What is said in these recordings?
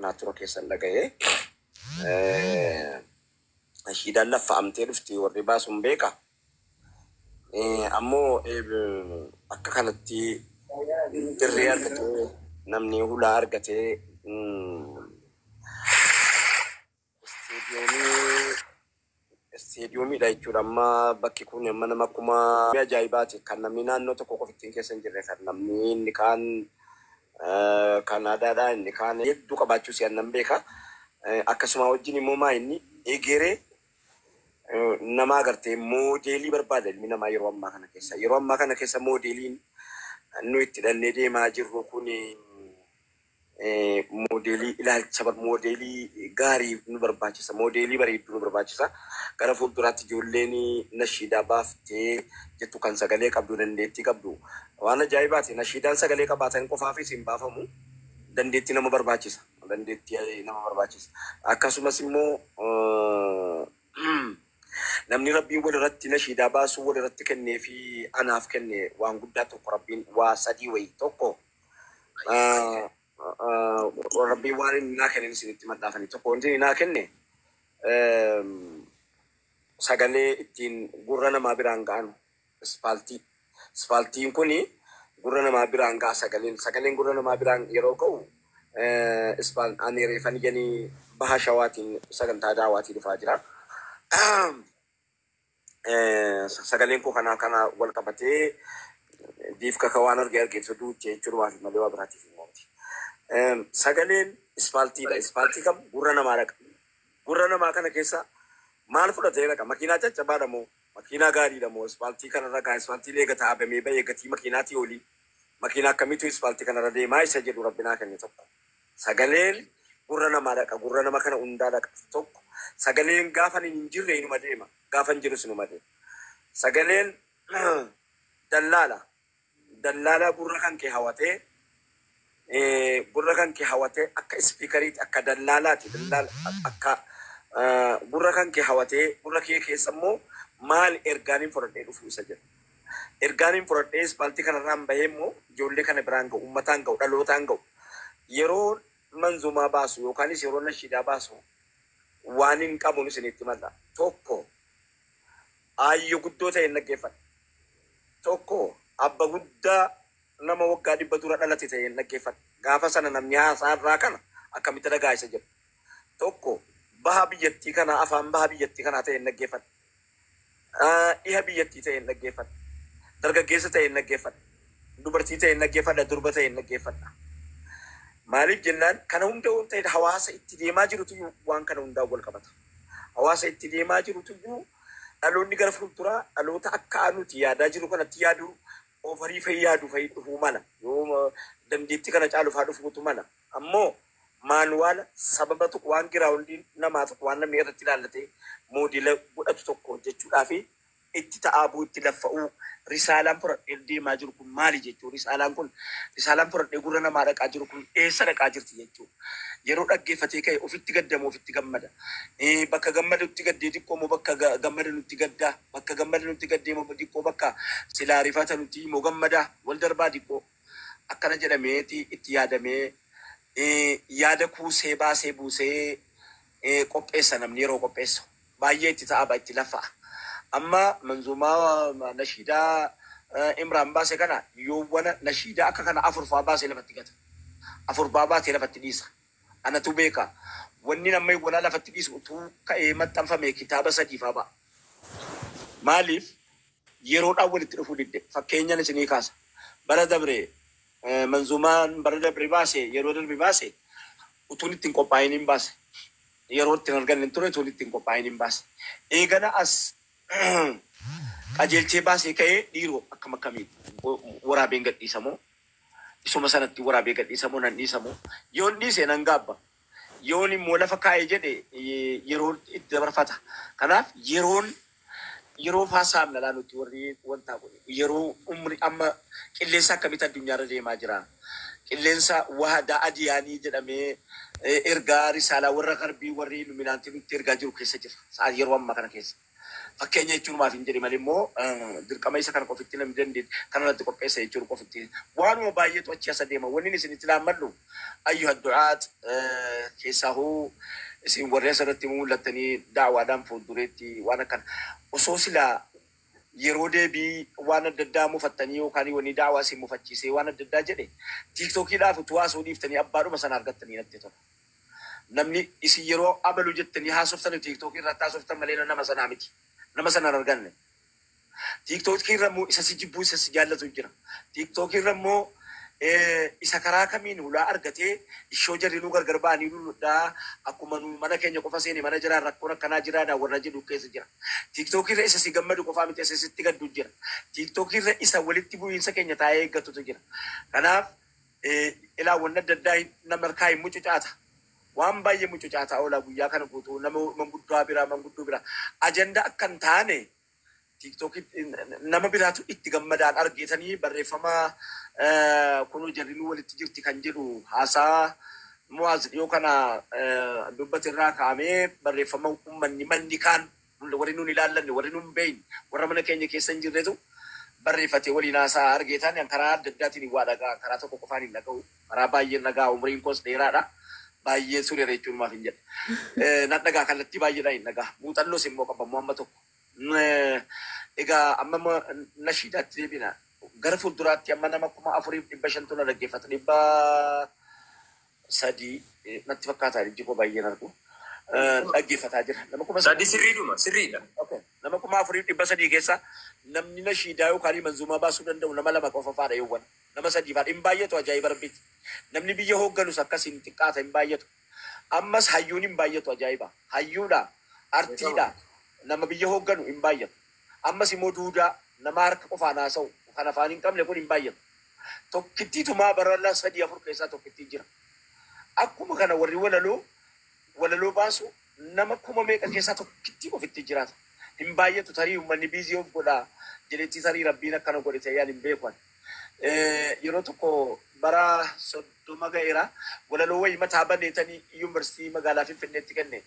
Naatura keessan dhaga'ee. Nashiidaan laffa'amtee dhufti warri baasuun beeka. Ammoo akka kanatti dirree argatee namni hulaa argatee isteediyoomiidha jechuudha. Amma bakki kun amma nama akkuma ajaa'ibaati. Kan namni naannoo tokko qofa ittiin keessa hin jirre kan namni inni kaan Kanaadaadha inni kaan hedduu qabaachuu si'an nan beeka. Akkasuma wajjin immoo maa inni egeree nama agartee moodeelii barbaada ilmi namaa yeroo ammaa kana keessa. Yeroo ammaa kana keessa moodeeliin nu itti hidhannee deemaa jirru kun moodeelii ilaalcha moodeelii gaarii nu barbaachisa. Moodeelii bareedduu nu barbaachisa. Gara fuulduraatti ijoolleen nashiidaa baaftee jettu kan sagalee qabdu dandeettii qabdu. Waan ajaa'ibaati. Nashiidaan sagalee qabaatan qofaafis hin baafamu. Dandeettii nama barbaachisa. Dandeettii nama barbaachisa. Akkasumas immoo namni Rabbiin walirratti nashiidaa baasuu walirratti kennee fi anaaf kenne waan guddaa tokko Rabbiin waa sadii wayii tokko Rabbiin waan inni naa kenne isinitti maxxaafanii tokko wanti inni naa kenne sagalee ittiin gurra namaa biraan ga'an ispaaltii. Ispaaltiin kun gurra namaa biraan ga'a sagaleen. Sagaleen gurra namaa biraan yeroo ga'u ani reefan jedhanii baha shawaatiin sagantaa daawaatii dhufaa jira. Sagaleen koo kanaa kana wal qabatee diifka ka waan arge argeetu duuchee jechuudhaaf malee waa biraatiif hin oolti. Sagaleen ispaaltiidha. Ispaaltii kam gurra namaa dhaqa. Gurra namaa kana keessa maal fudhatee dhaqa? Makiinaa caccabaadha moo? Makiinaa gaariidha moo? Ispaaltii kanarra gaa ispaaltii eega taa'abamee ba'ee gatii makiinaatii olii. Makiinaa akkamiitu ispaaltii kanarra deemaa isa jedhu Rabbi naa kenne tokko. Sagaleen gurra namaa dhaqa. Gurra nama kana hundaa dhaqa tokko. Sagaleen gaafa hin jirre inuma deema. Gaafa hin jirus inuma deema. Sagaleen dallaala. Dallaala gurra kan kee hawatee gurra kan kee hawatee akka ispiikariitti akka dallaalaati. Dallaala akka gurra kan kee hawatee gurra kee keessa immoo maal ergaaniin fudhadhee dhufuu isa jedhu. Ergaaniin fudhadhee ispaaltii kanarraan bahee immoo ijoollee kana biraan ga'u, uummataan ga'u, dhalootaan ga'u. Yeroo manzumaa baasu yookaanis yeroo nashiidaa baasu waan hin qabuun isinitti malla. Tokko aayyoo guddoo ta'e hin dhaggeeffadha. Tokko abba guddaa nama waggaa 100 dura dhalate ta'e hin dhaggeeffadha. Gaafa sana namni haasaa irraa kana akkamitti dhagaa isa jedhu. Tokko baha biyyattii kanaa afaan baha biyyattii kanaa ta'e hin dhaggeeffadha. Dhiha biyyattii ta'e hin dhaggeeffadha. Dargaggeessa ta'e hin dhaggeeffadha. Dubartii ta'e hin dhaggeeffadha. Durba ta'e hin dhaggeeffadha. Maaliif jennaan kana hunda waan ta'e hawaasa itti deemaa jirutu waan kana hundaa wal qabata. Hawaasa itti deemaa jirutu dhaloonni gara fuulduraa dhaloota akka nuti yaadaa jiru kanatti yaadu ofarii fa'i yaadu fa'i dhufuu mala. Yoo dandeettii kana caalu fa'aa dhufuutu mala. Ammoo maanuwaala sababa tokko waan giraawundiin namaa tokko waan namni irratti ilaallatee moodela godhatu tokko hojjechuudhaaf itti ta'aabuu itti laffa'uu risaalaan fudhadhee deemaa jiru kun maali jechuu risaalaan kun risaalaan fudhadhee gurra namaa dhaqaa jiru kun eessa dhaqaa jirti jechuu yeroo dhaggeeffatee ka'e ofitti gaddamu ofitti gammada. Bakka gammadutti gaddee xiqqoo moo bakka gammada nutti gaddaa bakka gammada nutti gaddee moo xiqqoo bakka silaa rifata nutti moo gammadaa wal darbaa xiqqoo akkana jedhameeti itti yaadamee yaada kuusee baasee buusee qopheessa namni yeroo qopheessu baay'ee itti ta'a itti lafa'a. Amma manzumaa nashiidaa Imraan baase kana yoowwana nashiidaa akka kana afur fa'aa baasee lafatti gata. Afur fa'aa baasee lafatti dhiisa. Anatu beeka. Wanni nama yoowwana lafatti dhiisu utuu ka'ee maxxanfame kitaaba 3 fa'aa ba'a. Maaliif yeroodhaan walitti dhufuu didde fakkeenyaan isinii kaasa. Bara dabre manzumaan bara dabre baase yeroo darbe baase utuun ittiin qophaa'in hin baase. Yeroo ittiin arganne hin ture utuun ittiin qophaa'in hin baase. Eegana as qajeelchee baasee ka'ee dhiiroo akkam akkamiin waraabeen gadhiisamoo isuma sanatti waraabee gadhiisamoo nan dhiisamoo yoon dhiise nan gaabba. Yoon immoo lafa kaa'ee jedhe yeroo itti dabarfata. Kanaaf yeroon yeroo faasaamna laa nuti warri wanta yeroo umri amma qilleensa akkamitti addunyaarra deemaa jira. Qilleensa wahadaa adiyaanii jedhamee ergaa risaalaa warra garbii warri illuminaantii nutti ergaa jiru keessa jira. Sa'aa yeroo ammaa kana keessa. Fakkeenya jechuun maaf hin jedhe malee immoo dirqama isa kana qofitti namni dandeetti kanarratti qopheessa jechuun qofitti. Waanuma baay'eetu achi asa deema. Wanni isinitti laammadhu ayyuha du'aat keessaa hoo isin warreen asirratti mul'attanii da'waadhaan fuuldureetti waan akkana osoo silaa yeroo deebii waan adda addaa mufattanii yookaan wanni da'waa isin mufachiisee waan adda addaa jedhe tiiktookiidhaaf utuu haasa'uu dhiiftanii abbaadhuma sana argattanii natti tola. Namni isin yeroo abalu jettanii haasoftan tiiktookii irratti haasoftan malee nama sanaa miti. Nama sana hin arganne. Tiiktookii irra immoo isa si jibbuu isa si jaallatu jira. Tiiktookii irra immoo isa karaa kamiin hulaa argatee ishoo jarri nu gargar ba'anii lulluudhaa akkuma nu mana keenya qofa seene mana jiraan rakkoon akkanaa jiraadhaa warra jedhu keessa jira. Tiiktookii irra isa si gammadu qofaa miti isa sitti gaddu jira. Tiiktookii irra isa walitti bu'iinsa keenya taa'ee eeggatutu jira. Kanaaf ilaa wanni adda addaa nama harkaa hin mucucaata. Waan baay'ee mucucaataa oola guyyaa kana guutuu nama manguddoo biraa manguddoo biraa ajanda akka hin taane tiiktookii nama biraatu itti gammadaan argeetanii barreeffama kunoo jarrinuu walitti jirti kan jedhu haasaa Mu'aaz dhiyoo kana dubbate irraa kaa'amee barreeffama uummanni manni kaan warri nuun ilaallanne warri nuun beekne warra mana keenya keessa hin jirretu barreeffatee waliin haasaa argeetaan karaa adda addaatiin waa dhagaa karaa tokko qofaan hin dhaga'u karaa baay'een dhagaa umriin koos dheeraadha. Baay'ee sureera jechuun maaf hin jedhe. Nan dhagaa kallattii baay'eedhaan hin dhagaa. Muuxannoos immoo qaba amma tokko. Egaa amma nashiidaatti deebina. Gara fuulduraatti amma nama 4,500 na dhaggeeffata. 300 natti fakkaata ijji koo baay'een argu. Dhaggeeffataa jira. Nama 3,000. Sadii sirriidhuma sirriidha. Nama 4,300 keessa namni nashiidaa yookaan manzuumaa baasuu danda'u nama 2 qofa faadha yoowwan. Nama 3 faadha. Hin baay'atu ajaa'iba rabbiiti. Namni biyya hoogganus akkasiin xiqqaata hin baay'atu. Ammas hayyuun hin baay'atu ajaa'iba. Hayyuudha, artiidha, nama biyya hoogganu hin baay'atu. Ammas immoo duudaa nama harka qofaan haasa'u kan afaan hin qabne kun hin baay'atu. Tokkittiitumaa bara 3 4 keessaa tokkittii jira. Akkuma kana warri walaloo baasu nama kuma meeqa keessaa tokkittii ofitti jiraata. Hin baay'atu tarii uummanni biizii of godhaa jedhetti tarii rabbiin akkana godhe ta'ee hin beeku. Yeroo tokko bara 30 ga'eera walaloo wayii mataa baneetanii yuunivarsiitii magaalaa Finfinneetti kenne.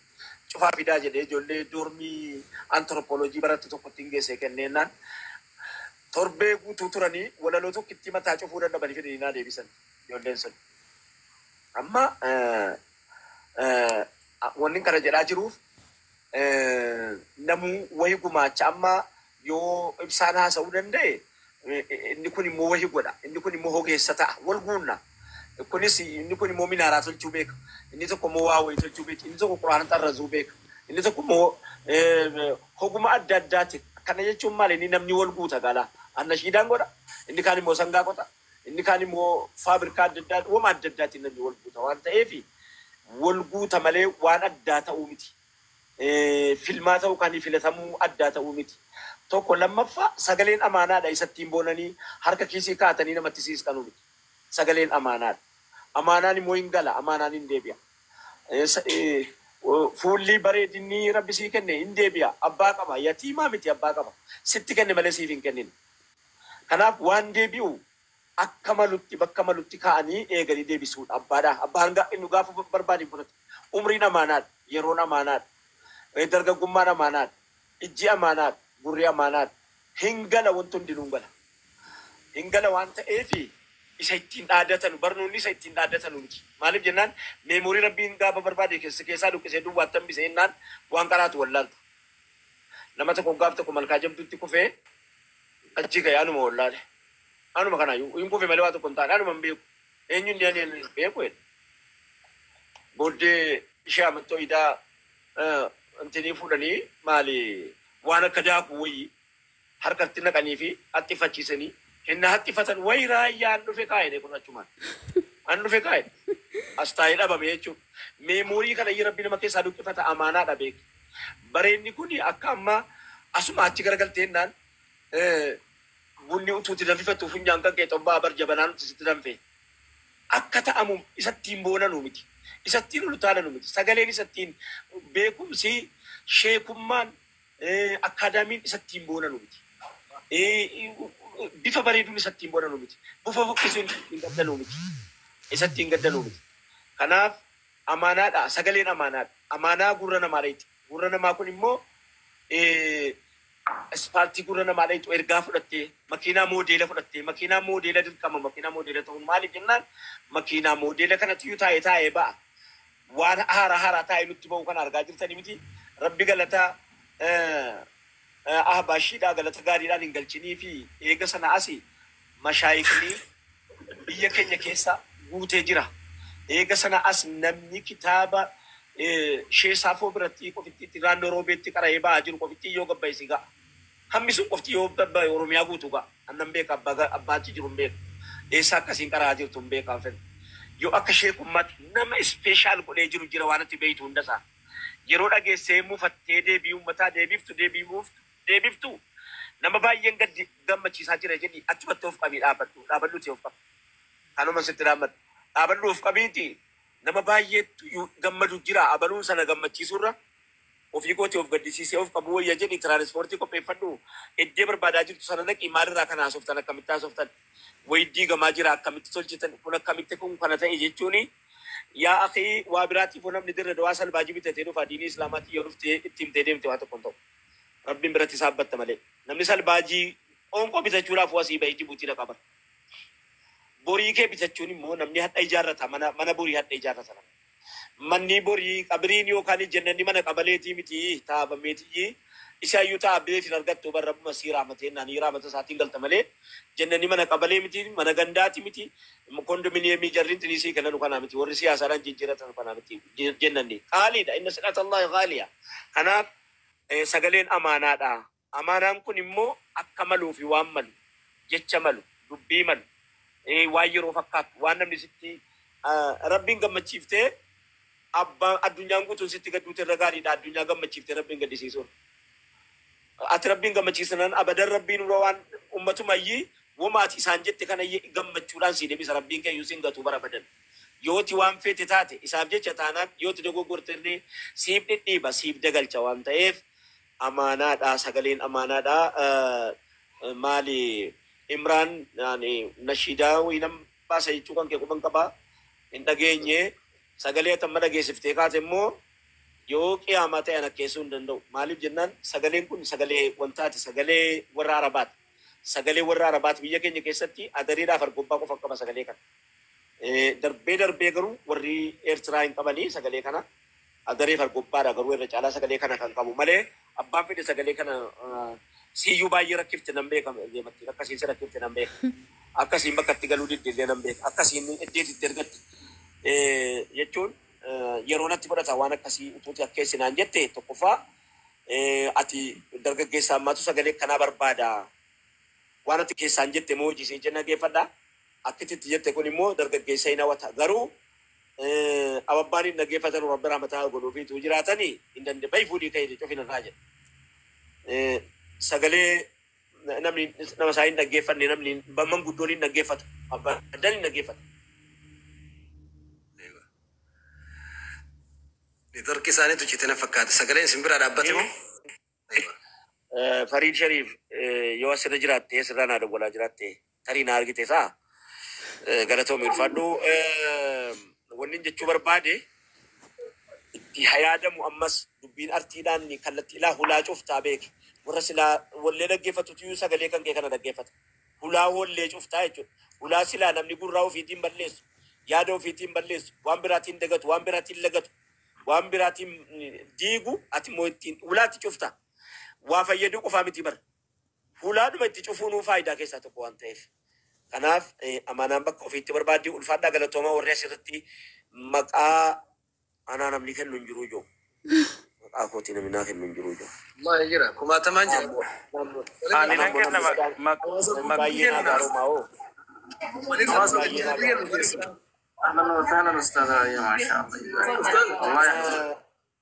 Cufaa fidaa jedhee ijoollee doormii antiroopooloojii barattu tokkotti hin geesse kenneennaan torbee guutuu turanii walaloo tokkitti mataa cufuu dadhabanii fidanii naa deebisan ijoolleen sun. Amma wanni kana jedhaa jiruuf namuu wayii gumaacha amma yoo ibsaan haasa'uu danda'e inni kun immoo wayii godha inni kun immoo hogeessa ta'a wal guunna. Kunis inni kun immoo minaaraa tolchuu beeka inni tokko immoo waa wayii tolchuu beeka inni tokko quraana xarrazuu beeka inni tokko immoo hoguma adda addaati. Kana jechuun maali inni namni wal guuta galaa annashiidaan godha inni kaan immoo sangaa qota inni kaan immoo faabirikaa adda addaa wama adda addaatiin namni wal guuta waan ta'eef wal guuta malee waan addaa ta'uu miti. Filmaa ta'uu kan filatamuu addaa ta'uu miti. Tokko lammaffaa sagaleen amaanaadha isattiin boonanii harka kiisii kaatanii namatti siisqanuu miti. Sagaleen amaanaadha. Amaanaan immoo hin gala amaanaan hin deebi'a. Fuulli bareedinni rabbi sii kenne hin deebi'a. Abbaa qaba yatiimaa miti abbaa qaba. Sitti kenne malee siif hin kennin. Kanaaf waan deebi'u akka malutti bakka malutti kaa'anii eeganii deebisuudha abbaadha. Abbaan inni gaafa barbaade hin fudhatu. Umriin amaanaadha. Yeroon amaanaadha. Dargaggummaan amaanaadha. Ijji amaanaadha. Gurri amaanaadha. Hin gala wanti hundinuu hin gala. Hin gala waan ta'eefi isa ittiin dhaadatan barnoonni isa ittiin dhaadatan miti. Maaliif jennaan meemoorii rabbiin gaafa barbaade keessaa dhukkisee duwwaatti hambisee jennaan waan qaraatu wallaalta. Nama tokko gaaf tokko malkaa jabduutti kufee achi ka'ee anuma wallaale. Anuma kanaayyuu hin kufe malee waa tokko hin taane anuma hin beeku. Eenyuun ni ani hin beeku jedhe. Booddee ishee amattoo idaa intinii fuudhanii maali waan akka daakuu wayii harkatti naqanii fi haxxifachiisanii hinna haxxifatan wayi raayyaan dhufe kaa'e kun achumaan. An dhufe kaa'e. As taa'ee dhabame jechuudha. Meemoorii kana rabbi nama keessaa dhukkifata amaanaadha beeka. Bareenni kun akka amma asuma achi garagaltee jennaan bunni utuutti danfifattu funyaan kan kee xobbaa bar jabanaan sitti danfe. Akka ta'amu isattiin boonanuu miti. Isattiin olutaalanuu miti. Sagaleen isattiin beekumsi sheekummaan akkaadaamiin isattiin boonanuu miti. Bifa bareeduun isattiin boonanuu miti. Bifa fokkisuun isattiin gaddanuu miti. Isattiin gaddanuu miti. Kanaaf amaanaadha. Sagaleen amaanaadha. Amaanaa gurra namaa reeti. Gurra namaa kun immoo Ispaaltii gurra namaa dhayxu ergaa fudhattee, makiinaa moodeela fudhattee, makiinaa moodeela dirqama makiinaa moodeela ta'uun maaliif jennaan makiinaa moodeela kanatu taa'ee taa'ee ba'a. Waan haaraa haaraa taa'ee nutti ba'u kana argaa jirtanii miti. Rabbi galata ahbaashiidhaa galata gaariidhaan hin galchinii fi eega sana asi mashaayikni biyya keenya keessa guutee jira. Eega sana as namni kitaaba shee saafoo biratti qofitti raannoo roobeetti qara'ee ba'aa jiru qofitti yoo gabba isii ga'a. Hammi sun qofti yoo gabba Oromiyaa guutuu ga'a. Annan beeka abbaachi jiru hin beeku. Eessa akkasiin qara'aa jirtu hin beekaa fedha. Yoo akka sheekummaatti nama special godhee jiru jira waan ati beeytu hundasaa. Yeroo dhageessee mufattee deebii uummataa deebiftu deebiftu nama baay'een gaddi gammachiisaa jira jedhi achumatti of qabii dhaabbadhu dhaabadhuuti of qabi. Kanuma sitti dhaabbadhu. Dhaabadhu of qabiiti nama baay'eetu gammadu jira abaluun sana gammachiisurra ofii kooti of gaddisiisee of qabu wayya jedhi tiraanispoortii qopheeffadhu iddee barbaadaa jirtu sana dhaqi maalirraa kana haasoftan akkamitti haasoftan wayiddii gamaa jira akkamitti tolchitan kun akkamitti kun kana ta'e jechuuni yaa akii waa biraatiif namni dirra dawaa salbaajii bitatee dhufa diinii islaamaatii yoo dhuftee itti himtee deemte waa tokko hin ta'u. Rabbiin biratti saabbatta malee namni salbaajii qoonqoo bitachuudhaaf wasii bahee Jibuutii dhaqa bara. Borii kee bitachuun immoo namni hadha ijaarrata mana borii hadha ijaarrata nama. Manni borii qabriin yookaan jennanni mana qabaleetii miti taabameetii isaayyuu taa'abbeef hin argattu bara rabbuma sii raamatee naan raamata isaatiin galta malee jennanni mana qabalee miti mana gandaati miti kondominiyeemii jarriin tinisii kennan kanaa miti warri siyaasaadhaan jijjiiratan kanaa miti jennanni qaaliidha inna sidhata Allahi qaaliya. Kanaaf sagaleen amaanaadha. Amaanaan kun immoo akka maluu fi waan malu jecha malu dubbii malu waan yeroo fakkaatu waan namni sitti rabbiin gammachiiftee abbaa addunyaan guutuun sitti gadduute irra gaariidha addunyaa gammachiiftee rabbiin gaddisiisuun. Ati rabbiin gammachiisanan abadan rabbiin ura waan ummatumayyii womaati isaan jette kana gammachuudhaan sii deebisa rabbiin keeyyuu siin gatu bara badan. Yooti waan feete taate isaaf jecha taanaan yooti dogoggorte illee siif dhidhiiba siif dagalcha waan ta'eef amaanaadha sagaleen amaanaadha. Maali Imraan nashiidaa wayii baasa jechuu kan kee quban qabaa hin dhageenye sagalee atamma dhageessiftee kaate immoo yoo qiyaamaa ta'e akkeessuu hin danda'u. Maaliif jennaan sagaleen kun sagalee wantaati sagalee warra Arabaati. Sagalee warra Arabaati biyya keenya keessatti adareedhaaf argobbaa qofa qaba sagalee kana. Darbee darbee garuu warri Eertiraa hin qabanii sagalee kana. Adareef argobbaadha garuu irra caalaa sagalee kana kan qabu malee abbaan fedhe sagalee kana siyyuu baay'ee rakkifte nan beeka deematti akkasiin si rakkifte nan beeka. Akkasiin bakka itti galuu diddeellee nan beeka. Akkasiin iddeetti ergatti jechuun yeroo natti fudhata waan akkasii utuuti akkeessinaan jette tokkoffaa ati dargaggeessa ammaatu sagalee kanaa barbaada. Waan ati keessaan jette immoo hojii ishee dhaggeeffadha. Akkitti jette kun immoo dargaggeessa hin hawwata. Garuu ababbaan hin dhaggeeffatan rabbi rahmataa godhuufiitu jiraatanii hin danda'e. Bayi fuudhii ka'e cufin irraa jedhe. Sagalee namni nama isaa hin dhaggeeffanne namni manguddoon hin dhaggeeffatu. Abbaan hin dhaggeeffatu. Networkii isaaniitu cite na fakkaata. Sagaleen isin biraa dhaabbate moo? Fariid Shariif yoo asirra jiraatte asirraa naa dawwalaa jiraatte tarii naa argite isaa galatoomii ulfaadhu. Wanni jechuu barbaade itti hayaadamu ammas dubbiin artiidhaan kallattii ilaa hulaa cuftaa beeke. Warra silaa wallee dhaggeeffatutu iyyuu sagalee kan kee kana dhaggeeffata. Hulaa wallee cuftaa jechuudha. Hulaa silaa namni gurraa ofiitiin balleessu, yaada ofiitiin balleessu, waan biraatiin dagatu, waan biraatiin lagatu, waan biraatiin diigu ati immoo ittiin hulaatti cufta. Waa fayyaduu qofaa miti bara. Hulaadhuma itti cufuunuu faayidaa keessaa tokko waan ta'eef. Kanaaf amaanaan bakka ofiitti barbaaddi ulfaadhaa galatoomaa warri asirratti maqaa anaa namni kennu hin jiru ijoo. Maqaa kootii namni naa kennu hin jiru ijoo. Wallahi jira. Kumaatamaan jira. Ani nan kenna Baay'ee naa gaaroomaa hoo. Hawaasa kennu keessa. أهلا وسهلا أستاذ علي ما شاء الله الله يحفظك.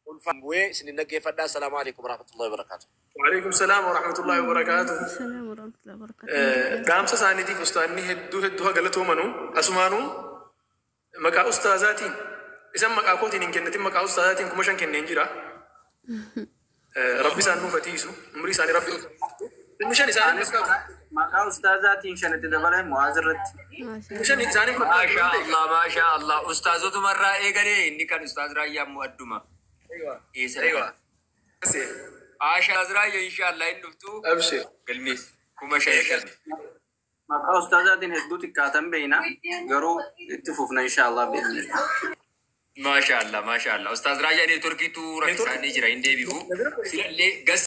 Ulfaan bu'ee isin dhaggeeffadhaa. Assalaamu alaikum warahmatullahi wabarakatuh. وعليكم السلام ورحمة الله وبركاته. السلام ورحمة الله وبركاته. Dhaamsa isaaniitiif ustaanni hedduu hedduu haa galatoomanuu asumaanuu maqaa ustaazaatiin isan maqaa kootiin hin kennatin maqaa ustaazaatiin 5,000 kenneen jira. Rabbi isaan nuuf hatiisu umrii isaanii rabbi 5,000 isaanii fakkaatu Maqaa ustaazaatiin shanitti dabalee Mu'aaz irratti. ما شاء kuma shan isaanii fakkaatu. Maashaa Allah, maashaa Allah. Ustaazotuma irraa eegalee inni kan ustaaz Raayyaa immoo adduma. Eessa Aywa. dhaqan? Maashaa Azraayya inshaallah hin dhuftu. Abshir. Galmees 5,000 5. Maqaa ustaazaatiin hedduu xiqqaatan beeyna, garuu itti fufna inshaallah beekna. Maashaa Allah, maashaa Allah. Ustaaz Raayyaa neetworkiitu rakkisaanii jira, hin deebi'u. Silallee gas